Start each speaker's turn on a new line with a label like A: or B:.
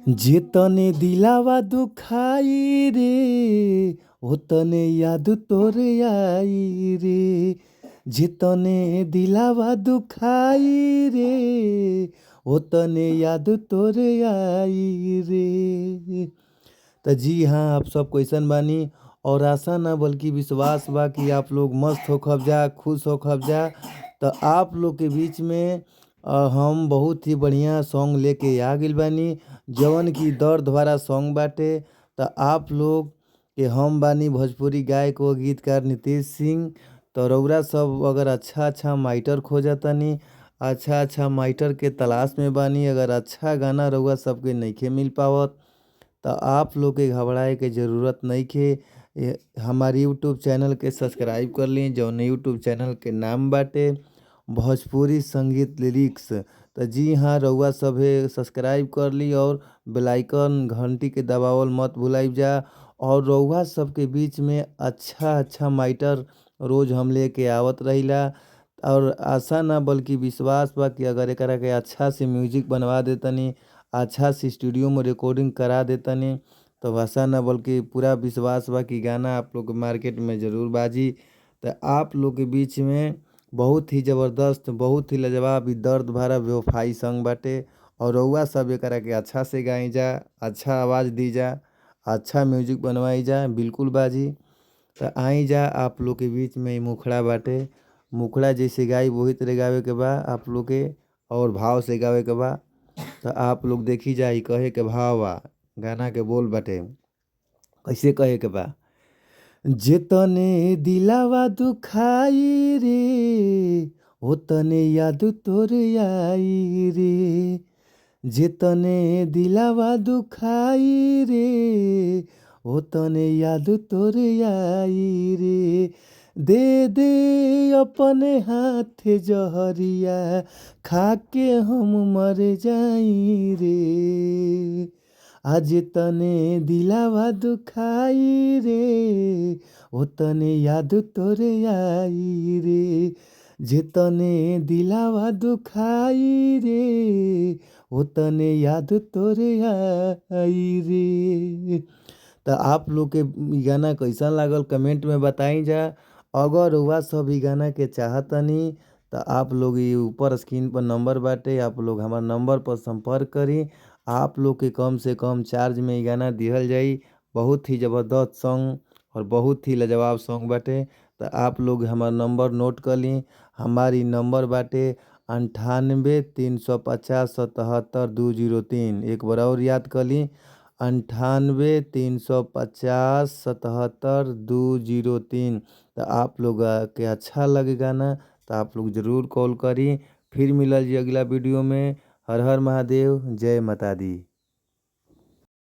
A: जेतने दिलावा दुखाई रे ओतने याद तोरे आई रे, जेतने दिलावा दुखाई रे ओतने याद तोरे आई रे। त जी हाँ, आप सब कैसन बानी और आशा ना बल्कि विश्वास बा कि आप लोग मस्त होखब जा, खुश होखब जा। त आप लोग के बीच में हम बहुत ही बढ़िया सॉन्ग लेके आ गइल बानी जवन की दर्द भरा सॉन्ग बाटे। त आप लोग के हम बानी भोजपुरी गायक व गीतकार नितेश सिंह। त रउरा सब अगर अच्छा अच्छा माइटर खोजतानी, अच्छा अच्छा माइटर के तलाश में बानी, अगर अच्छा गाना रउआ सबके नइखे मिल पावत त आप लोग के घबराए के जरूरत नइखे। हमार यूट्यूब चैनल के सब्सक्राइब कर ली, जौन यूट्यूब चैनल के नाम बाटे भोजपुरी संगीत लिरिक्स। त जी हाँ, रउआ सभे सब्सक्राइब कर ली और बेल आइकन घंटी के दबावल मत भुलाइब जा। और रउआ सबके बीच में अच्छा अच्छा माइटर रोज हम लेके आवत रहिला और आशा ना बल्कि विश्वास बा कि अगर एकरा के अच्छा से म्यूजिक बनवा देतनी, अच्छा से स्टूडियो में रिकॉर्डिंग करा देतनी, तब आशा ना बल्कि पूरा विश्वास बा कि गाना आप लोग मार्केट में जरूर बाजी। त आप लोग के बीच में बहुत ही जबरदस्त, बहुत ही लाजवाब इ दर्द भरा बेवफाई सॉन्ग बाटे और रउआ सब एकरा के अच्छा से गाई जा, अच्छा आवाज़ दी जा, अच्छा म्यूजिक बनवाई जा, बिल्कुल बाजी। त आई जा, आप लोग के बीच में इ मुखड़ा बाटे। मुखड़ा जैसे गाई वही तरह गावे के बा आप लोग के और भाव से गावे के बा। त आप लोग देखी जा, इ कहे के भाव बा, गाना के बोल बाटे, कैसे कहे के बा। जेतने दिलावा दुखाई रे ओतने याद तोरे आई रे, जेतने दिलावा दुखाई रे ओतने याद तोरे आई रे। दे दे अपने हाथ जहरिया खाके हम मर जाई रे, आज तने दिलावा दुखाई रे ओतने याद तोरे आई रे, जेतने दिलावा दुखाई रे ओतने याद तोरे आई रे। त आप लोग के इ गाना कैसन लागल कमेंट में बताई जा। अगर रउआ सब इ गाना के चाहतनी त आप लोग इ ऊपर स्क्रीन पर नंबर बाटे, आप लोग हमार नंबर पर संपर्क करी। आप लोग के कम से कम चार्ज में इ गाना दिहल जाई। बहुत ही जबरदस्त सॉन्ग और बहुत ही लाजवाब सॉन्ग बाटे। त आप लोग हमार नंबर नोट कर ली। हमार इ नंबर बाटे 98 350 77 203। एक बार और याद कर ली, 98 350 77 203। त आप लोग के अच्छा लगे गाना त आप लोग जरूर कॉल करी। फिर मिलल जी अगला वीडियो में। हर हर महादेव, जय माता दी।